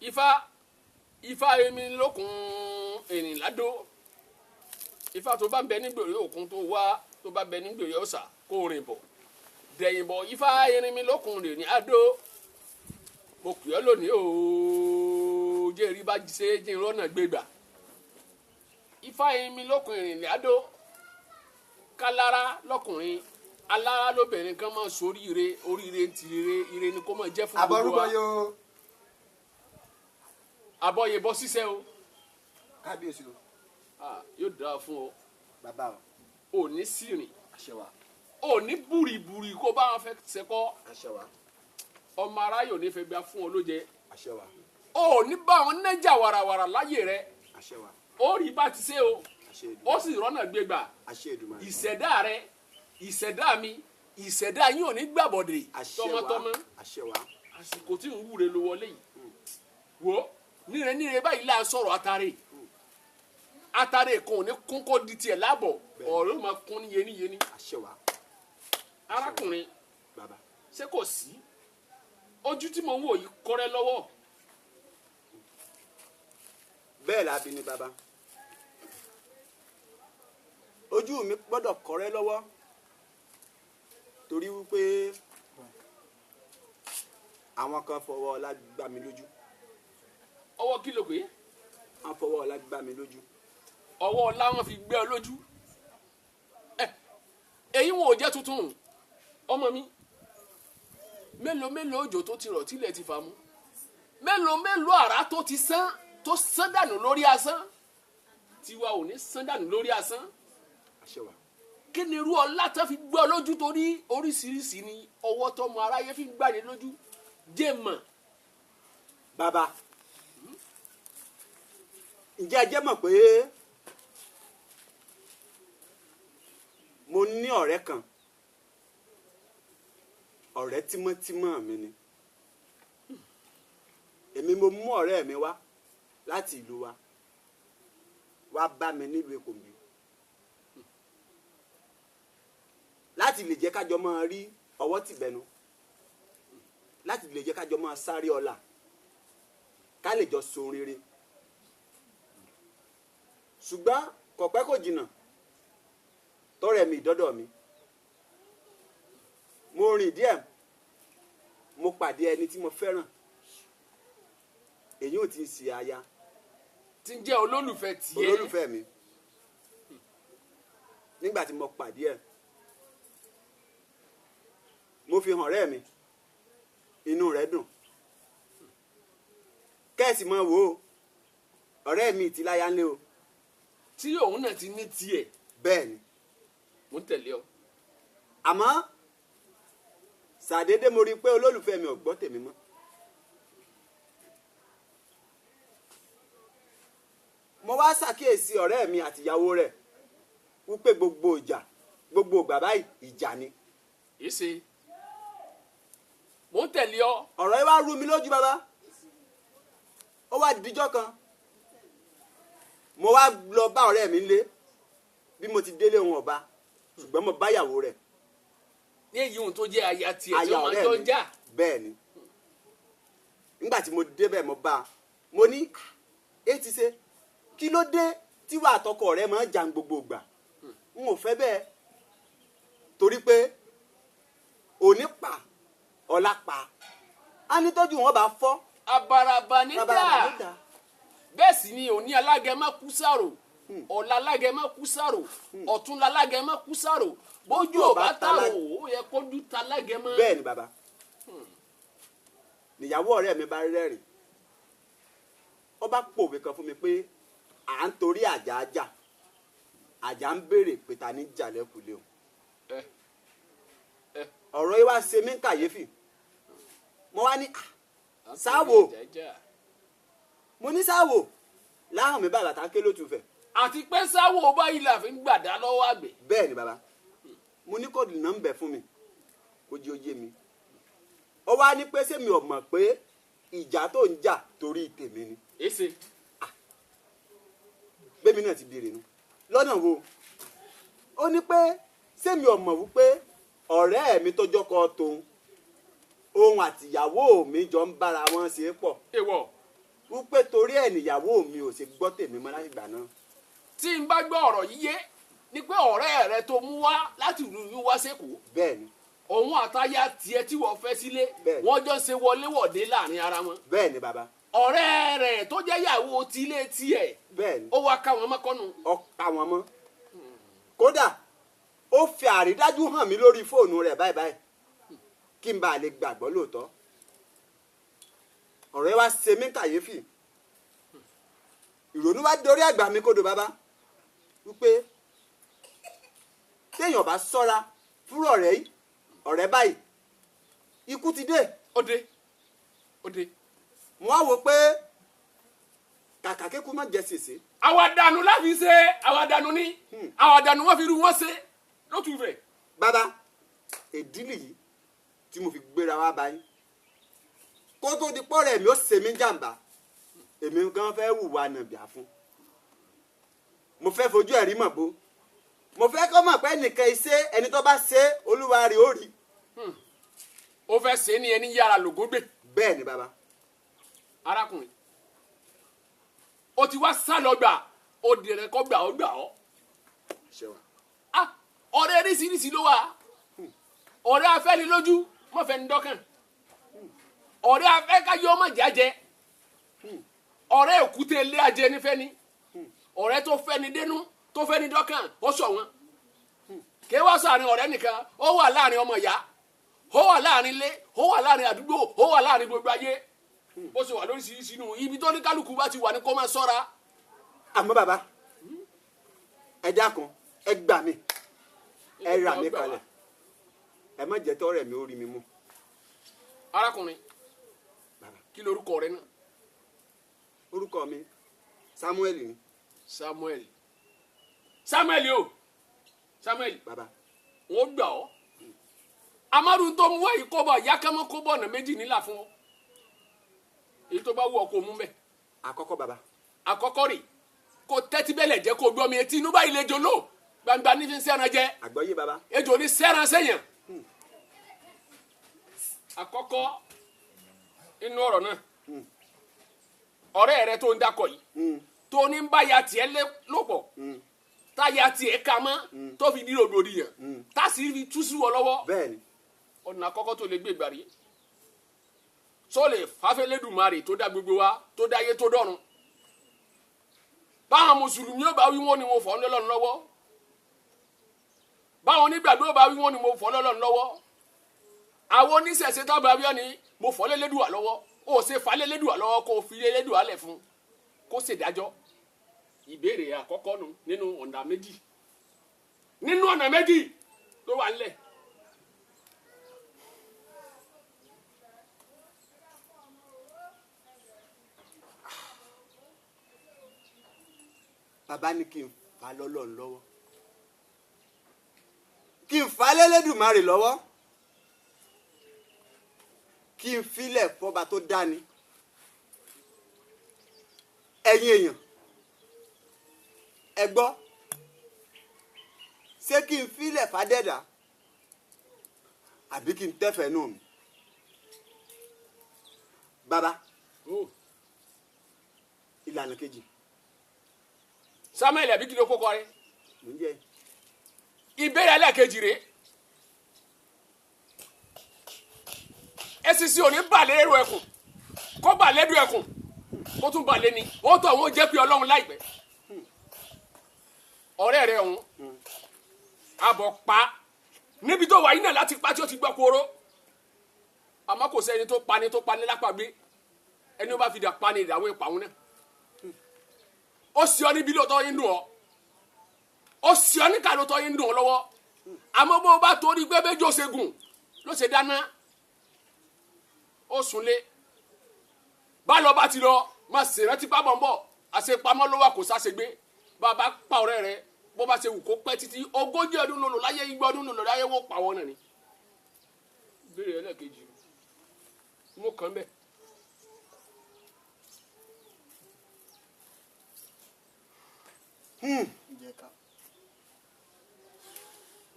Ifá, ifá èmi lókun èrìnládó. Ifá tó bá ń bẹ nígbèrè òkun, tó wá tó bá bẹ nígbèrè ọ̀sà, kó rìn bọ̀ dẹ̀yìn bọ̀. Ifá erinmi lókun rìnrìn àdó, mo kì ọ́ lónìí ooo, jẹ́ èrí bá ṣe jẹ́ ìrọ́nà gbégbà. Ifá erinmi lókun ìrìnlẹ̀ àdó, kálára lọ́kùnrin, alára lóbìnrin, kan máa sóríire. Oríire ń tirire, ire ni kó máa jẹ́ fún gbogbo Àbọrúbọ wa. Yóò. Àbọ̀yè bọ́ ṣiṣẹ́ o. Kábíyèsí o. Ah, yóò dáa fún ọ. Bàbá o. Ò ní sírìn. Àṣẹ wa. Ò ní búribúri kó bá wọn fẹ́ sẹ́kọ́. Àṣẹ wa. Ọmọ aráyò ní fẹ́ gbà fún ọ lójẹ. Àṣẹ wa. Ò ní bá wọn nẹ́jà wàràwàrà láyé rẹ. Àṣẹ wa. Ó rí bá ti ṣe o. Àṣẹ Ó Èdùmàrè. sì rọ́nà gbégbà. Àṣẹ Èdùmàrè. Ìṣẹ̀dá rẹ, ìṣẹ̀dá mi, ìṣẹ̀dá yín ò ní gbàbọ̀dè. Àṣẹ wa. Tọmọtọmọ. Àṣẹ wa. Àsìkò tí ń wúre ló wọlé yìí. Wò níre níre báyìí là ń sọ̀rọ̀ atare. Atare kan ò ní kún kó di tiẹ̀ láàbọ̀. Bẹ́ẹ̀. Ọ̀rọ̀ yóò máa kún ní yẹni yẹni. Àṣẹ wa. Arákùnrin. Bàbá. Ṣé kò sí ojú tí mo ń wò yìí kọ́rẹ́ lọ́wọ́? Bẹ́ẹ̀ la bí ni bàbá, ojú mi gbọ́dọ̀ kọ́rẹ́ lọ́wọ́, torí wípé àwọn kan fọwọ́ ọlá gbá mi lójú. Ọwọ́ kí ló pé? Wọ́n fọwọ́ ọlá gbá mi lójú. Ọwọ́ ọlá wọn fi gbé ọ lójú. Ẹ èyí wọn ò jẹ́ tuntun, ọmọ mi. Mélòó mélòó òjò tó ti rọ̀ tílẹ̀ ti fà mú, mélòó mélòó àrá tó ti sán, tó sán dànù lórí asán. Tiwa ò ní sán dànù lórí asán. Àṣẹ wa. Kí ni irú ọlá tó fi gbé ọ lójú? Torí oríṣiríṣi ni ọwọ́ tọmọ aráyé fi ń gbani lójú. Jẹ́ mọ̀. Bàbá, ǹjẹ́ ẹ jẹ́ mọ̀ pé mo ní ọ̀rẹ́ kan, ọ̀rẹ́ tímọ́tímọ́ mi ni. Èmi mo mú ọ̀rẹ́ mi wá láti ìlú wa wá bá mi nílùú Èkó mi láti lè jẹ́ kájọ máa rí ọwọ́ tìbẹ̀nu, láti lè jẹ́ kájọ máa sáré ọlà, ká lè jọ so rere. Ṣùgbọ́n kò pẹ́ kò jìnnà tọrẹ mi ìdọ́dọ̀ mi, mo rìn díẹ̀, mo pàdé ẹni tí mo fẹ́ràn, èyí ò tí ń ṣe aya. Tí ń jẹ́ olólùfẹ́ tiẹ̀. Olólùfẹ́ mi. Nígbà tí mo pàdé ẹ̀, mo fi hàn ọ̀rẹ́ mi, inú rẹ̀ dùn. Kẹ́ẹ̀sì mọ́ wò ó, ọ̀rẹ́ mi ti láya ńlé o. Tí òun náà ti ní tiẹ̀. Bẹ́ẹ̀ ni. Mo ń tẹ̀lé ọ. Àmọ́ ṣàdédé mo rí i pé olólùfẹ́ mi ò gbọ́ tèmi mọ́. Mo wá ṣàkíyèsí ọ̀rẹ́ mi àtìyàwó rẹ̀ wípé gbogbo ìjà, gbogbo ìgbà báyìí, ìjà ni. Èsè, mo ń tẹ̀lé ọ. Ọ̀rọ̀ yìí wá rú mi lójú, bàbá. Ó wá dijọ́ kan, mo wá lọ bá ọ̀rẹ́ mi lé. Bí mo ti délé wọn ọba, ṣùgbọ́n mo bá ìyàwó rẹ̀. Ní èyí ohun tó jẹ́ aya tiẹ̀ tí Aya wọ́n máa ọ̀rẹ́ jọ mi. ń jà. Bẹ́ẹ̀ ni. Nígbà tí mo débẹ̀, mo bá a, mo ní, "É ti ṣe? Kí ló dé tí wàá tọkọ rẹ máa ń jà gbogbo ìgbà? N ò fẹ́ bẹ́ẹ̀, torí pé òní pa, ọ̀la pa á ní tọ́jú wọn bá fọ́." Abaraba níjà. Rabaraba níta. Bẹ́ẹ̀ sì ni òní alágẹmọ kú sàrò, ọ̀la alágẹmọ kú sàrò, ọ̀túnla alágẹmọ kú sàrò. Bójú ò bá tàrò, ó yẹ kójú ta alágẹmọ. Bẹ́ẹ̀ ni, bàbá. Níyàwó ọ̀rẹ́ mi bá rẹ́rìn, ó bá pòwe kan fún mi pé à ń torí àjà àjà, àjà ń béèrè pé ta ní jà lẹ́kùlé o. Ẹ ẹ. Ọ̀rọ̀ yìí wá ṣe mí ń kàyéfì. Mo wá ní, "Ah, sáwò." Mo ní sáwò láhùn mi, bàbá tá ké ló tún fẹ̀. Àti pé sáwò báyìí là fi ń gbàdá lọ́wọ́ àgbẹ̀. Bẹ́ẹ̀ ni, bàbá. Mo ní kò nà ń bẹ̀ fún mi, kó jẹ́ oyé mi. Ó wá ní pé sẹ́mi ò mọ̀ pé ìjà tó ń jà torí tèmi ni. Èsè. Bẹ́mi náà ti béèrè nu lọ́nà wo. Ó ní pé sẹ́mi ò mọ̀ wípé ọ̀rẹ́ mi tó jọ́kọ tóun, òun àtìyàwó mi jọ ń bára wọn ṣe é pọ̀. Èèwọ̀. Wípé torí ẹ̀ níyàwó mi ò ṣe gbọ́ tèmi mọ́ láti ìgbà náà. Tí n bá gbọ́ ọ̀rọ̀ yíyé ni pé ọ̀rẹ́ rẹ tó mú wá láti ìlú yín wá sẹ́kọ̀ọ́, Bẹ́ẹ̀ ni. òun àtaya tiẹ̀ tí wọ́n fẹ́ sílé, Bẹ́ẹ̀ ni. wọ́n jọ ń ṣe wọléwọ̀de láàrin ara wọn. Bẹ́ẹ̀ ni bàbá. Ọ̀rẹ́ rẹ̀ tó jẹ́ ìyàwó tilé tiẹ̀, Bẹ́ẹ̀ ni. ó wá ká wọn mọ́kànnù. Ó ká wọn mọ́. Kódà ó fi àrídájú hàn mí lórí fóònù rẹ̀ báyìí báyìí kí n bá lè gbàgbọ́ lóòótọ́. Ọ̀rẹ́ wa ṣe mí kàyéfì. Ìrònú wa dorí àgbà mi kodò bàbá, wípé téèyàn bá sọ́ra fúrọ̀ ọ̀rẹ́ yìí, ọ̀rẹ́ báyìí, ikú ti dé. Ó dé, ó dé. Mo wá wò pé kàkà kéku má jẹ sèse. Àwàdànù láfi ṣe, àwàdànù ní àwàdànù wọn fi rú wọn ṣe lótùfẹ̀. Bàbá, èdí nìyí tí mo fi gbéra wá báyìí. Kó tó di pọ́rẹ̀ mi ó ṣe mí jàǹbá, èmi gan fẹ́ hùwà nàbìà fún. Mo fẹ́ fojú ẹ̀rí mọ̀ bó. Mo fẹ́ kọ́ mọ̀ pé nìkan iṣẹ́ ẹni tó bá ṣe olúwa rẹ̀ ó rí. Ó fẹ́ ṣe ní ẹni yára lògó gbé. Bẹ́ẹ̀ ni bàbá. Arákùnrin, ó ti wá sá lọ gbà, ó dìrẹ̀ kọ́ gbà ó gbà ọ́. Ṣé wa. Ah, ọ̀rẹ́ oríṣiríṣi ló wà. Ọ̀rẹ́ afẹ́ni lójú mọ̀fẹ́ ní dọ́kàn. Ọ̀rẹ́ afẹ́ káyọ̀ ọmọ jàjẹ́. Ọ̀rẹ́ òkúté ilé ajé nífẹ́ ni. Ọ̀rẹ́ tó fẹ́ni dénú tó fẹ́ni dọ́kàn ó sọ wọn. Kí wá sàárín ọ̀rẹ́ nìkan, ó wà láàrin ọmọ ìyá, ó wà láàrin ilé, ó wà láàrin àdúgbò, ó wà láàrin gbogbo ayé. Bó ṣe wà lóríṣiríṣi nù, ibi tó ní kálukú bá ti wà ní kó máa ṣọ́ra. Àmọ́ bàbá, ẹ dákun, ẹ gbà mí, ẹ rà mí kalẹ̀, ẹ má jẹ́ tọ́rẹ̀ mi ó rí mi mú. Arákùnrin, Bàbá. kí lorúkọ rẹ náà? Orúkọ mi Samuel ni. Samuel. Samuel o, Samuel. Bàbá. Wọ́n gbà ọ́. Amadu tó mú wáyé kó bọ̀ yakamọ́ kó bọ̀ ọ̀nà méjì nílà fún ọ. Èyí tó bá wù ọ́ kó mú bẹ́ẹ̀. Àkọ́kọ́ bàbá. Àkọ́kọ́ rè kó tẹ́tí bẹ́lẹ̀ jẹ́ kó gbọ́ mi etí inú báyìí lè jolo gbangba ní fi ń sẹ́ran jẹ. Àgbọ́yé bàbá. Ejò ní sẹ́ran sẹ́yìn. Àkọ́kọ́ inú ọ̀rọ̀ náà, ọ̀rẹ́ rẹ tó ń dakọ̀ yìí tó ní ń bá ya tiẹ̀ lòpọ̀, táyà tiẹ̀ ka mọ́ tó fi di rògbòdìyàn tásì fi tú sí wọ lọ́wọ́. Bẹ́ẹ̀ni. Ọ̀nà àkọ́kọ́ tó lè gbé ìgbàrí tó lè fàfẹ́lẹ́dùmarè tó dá gbogbo wa tó dá ayé tó dọ̀run. Báwọn mùsùlùmí ò bá wí wọn ni mo fọ́ lọ́lọ́run lọ́wọ́, báwọn onígbàgbọ́ ò bá wí wọn ni mo fọ́ lọ́lọ́run lọ́wọ́, àwọn oníṣẹ̀ṣe tábà wí wọn ni mo fọ́ lẹ́lẹ́dùà lọ́wọ́. Ó ṣe fà lẹ́lẹ́dùà lọ́wọ́ kó fi lẹ́lẹ́dùà lẹ̀ fún kó ṣèdájọ́. Ìbéèrè àkọ́kọ́ nu nínú ọ̀nà méjì, nínú ọ̀nà méjì tó wà nílẹ̀. Bàbá ní kí n fà lọ́lọ́run lọ́wọ́, kí n fà lẹ́lẹ́dùmarè lọ́wọ́, kí n filẹ̀ fọba tó dání. Ẹ̀yin èèyàn, ẹ gbọ́, ṣé kí n filẹ̀ fàdẹ́dà àbí kí n tẹ́fẹ̀ẹ́ nù mí? Bàbá, ìlànà kejì. Samuel àbí kí ló kókọ rẹ? Mò ń jẹ. Ìbéèrè ẹlẹ́ẹ̀kejì rèé. Esisi ò ní balẹ̀ èrò ẹkùn, kó balẹ̀ ẹdùn ẹkùn, kó tún balẹ̀ ni ó tọ̀ wọ́n jẹ́ pé Ọlọ́run láìpẹ́. Ọ̀rẹ́ rẹ̀ ọ̀hún abọ̀ pa níbi tó wà yín náà láti pa tí ó ti gbọ́ kóró. Àmọ́ kò sẹ́ni tó pani tó pani lápàgbé, ẹni ó bá fi dà pani ìdààmú ìpàwọn náà. Ó sì ọ níbi lóòótọ́ yín dùn ọ́, ó sì ọ níkà lóòótọ́ yín dùn ọ́ lọ́wọ́. Àmọ́ bó o bá torí pé méjì ó ṣe gùn ló ṣe dáná, ó sunlé bá lọ bá ti lọ má ṣe rántí pábọ̀ ń bọ̀ àṣepamọ́ ló wà kó sáṣegbé. Bàbá pa ọ̀rẹ́ rẹ bó bá ṣe wù kó pẹ́ títí 40 ọdún ló lò láyé, 20 ọdún ló lò láyé, wọ́n pa wọ́n náà ni. Ìbéèrè ẹlẹ́ẹ̀kejì mo kàn bẹ́ẹ̀.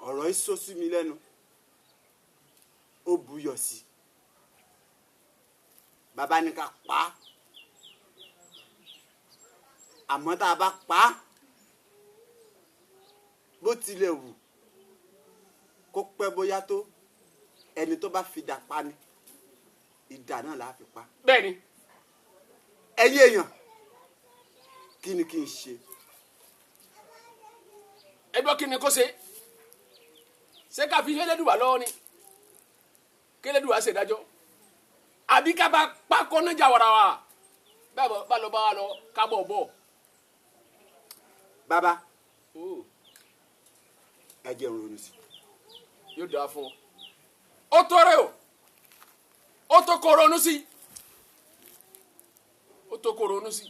Ọ̀rọ̀ yìí sọ sí mi lẹ́nu, ó buyọ̀ sí i. Bàbá ní ká pa á, Àmọ́ tá a bá pa á, bó tilẹ̀ wù kó pẹ́ bóyá tó, ẹni tó bá fi idà pa ni, idà náà là á fi pa. Bẹ́ẹ̀ ni. Ẹ̀yin èèyàn, kí ni kí n ṣe? Ẹ gbọ́, kí ni kó ṣe? Ṣé ká fi Elédùwà lọ́wọ́ ni, kí Elédùwà ṣèdájọ́, àbí ká bá pákó nájà wàràwà bẹ́ẹ̀ bá lọ bá wa lọ kábọ̀ bọ̀? Bàbá, ẹ jẹ́ n ronú sí i. Yóò dáa fún ọ. Ó tó rẹ o, ó tó kó ronú sí, ó tó kó ronú sí.